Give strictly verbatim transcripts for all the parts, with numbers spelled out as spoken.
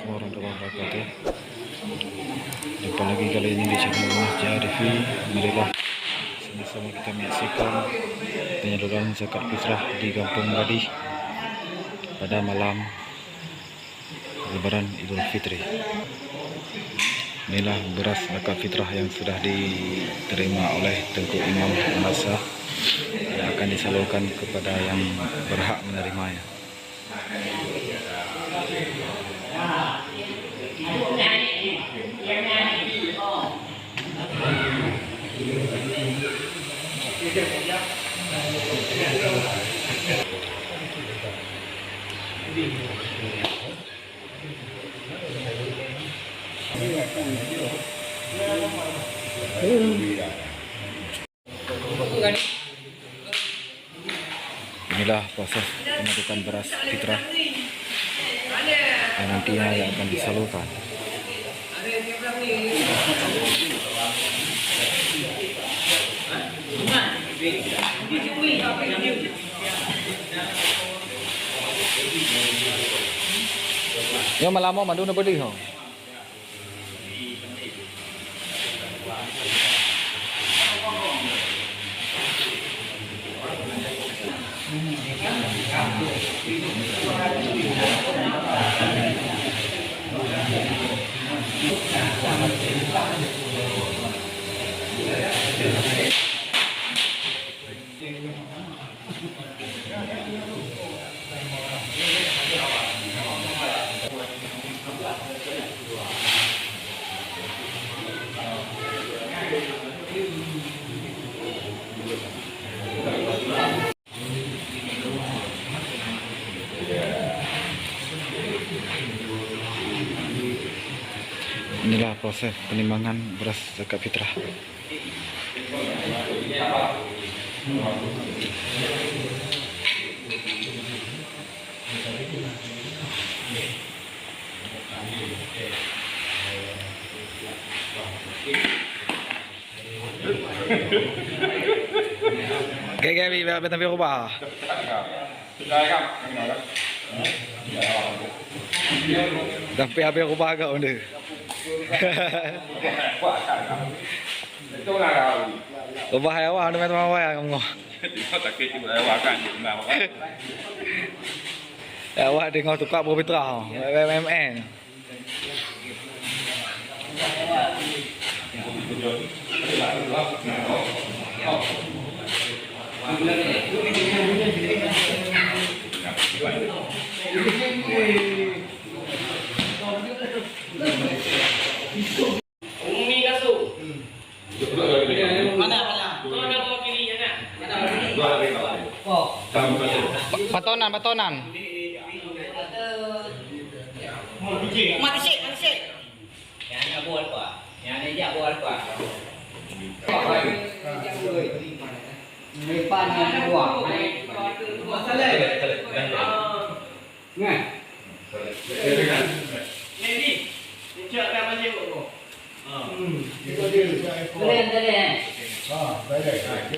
Warahmatullahi wabarakatuh. Jumpa lagi kali ini di channel Mas Jaya T V. Marilah sama-sama kita menyaksikan penyaluran zakat fitrah di Kampung Gadih pada malam Lebaran Idul Fitri. Inilah beras zakat fitrah yang sudah diterima oleh Teungku Imam Madrasah yang akan disalurkan kepada yang berhak menerimanya. Inilah proses penyuntikan beras fitrah yang nantinya yang akan disalurkan. Nyoe malam mandum na peudeuh ho. Inilah proses penimbangan beras zakat fitrah. Oke, oke, bi, bi, bi, bi, rubah. Sampai habis rubah agak benda. Rubah hai awak, teman-teman awak yang ngomong. Awak dengar tukar berfitrah, M M N. Umi Kasu. Mana, mana? Kau ada mewakili, ya, nak? Pa-, patonan, patonan. Mak Tisik, Mak Tisik. Yang ada buah apa? Yang ada jak buah apa? Depan yang buah. Nah.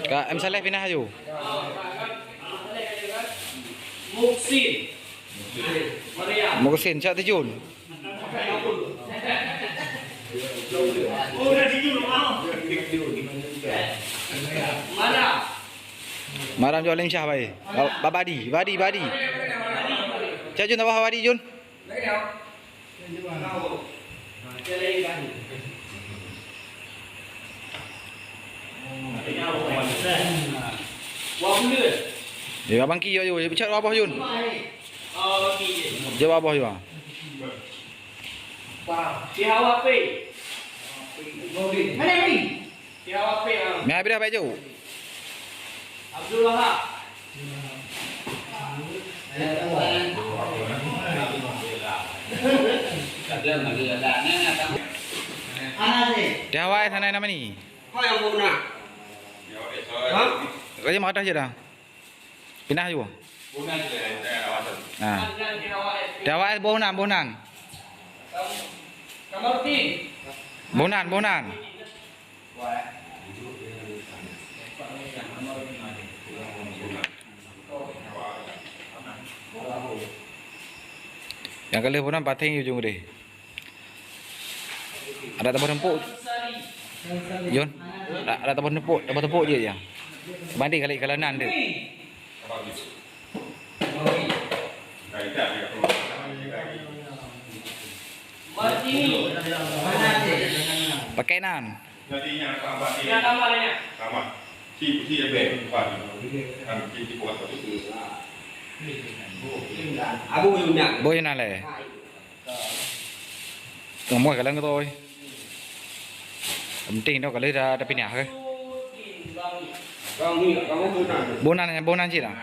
Ka M Saleh pinah aju. Muksin. Muksin, cak terjun. Maram jok Alim Syah bae. Ba-, ba-, Badi, Badi, Badi. Cak Jun, apa Badi, Jun? Ya, Abang Ki, yo, yo, yo, bicara apa, Yun? Jawab apa, Yun? Mana ni? Meh habis dah baju. Abdul Wahab. Dia awak sana nama ni? Kau yang mau nak? Hah? Raja Mahathir je dah. Pinah juga. Nah. Dia awak boh nan, boh nan. Boh nan, boh nan. Nyang ka lheueh bunoe paténg ujong deh. Ada tabah teumpuk. Jon. Ada, ada tabah teumpuk, tabah teumpuk je ya. Mandi kali kalau nan deh. Pakai nan. Boh inan lé. Kamoe kalon tu. Penting tu kalau dah, dah pindah ke. Boh nan, boh nan cit dah.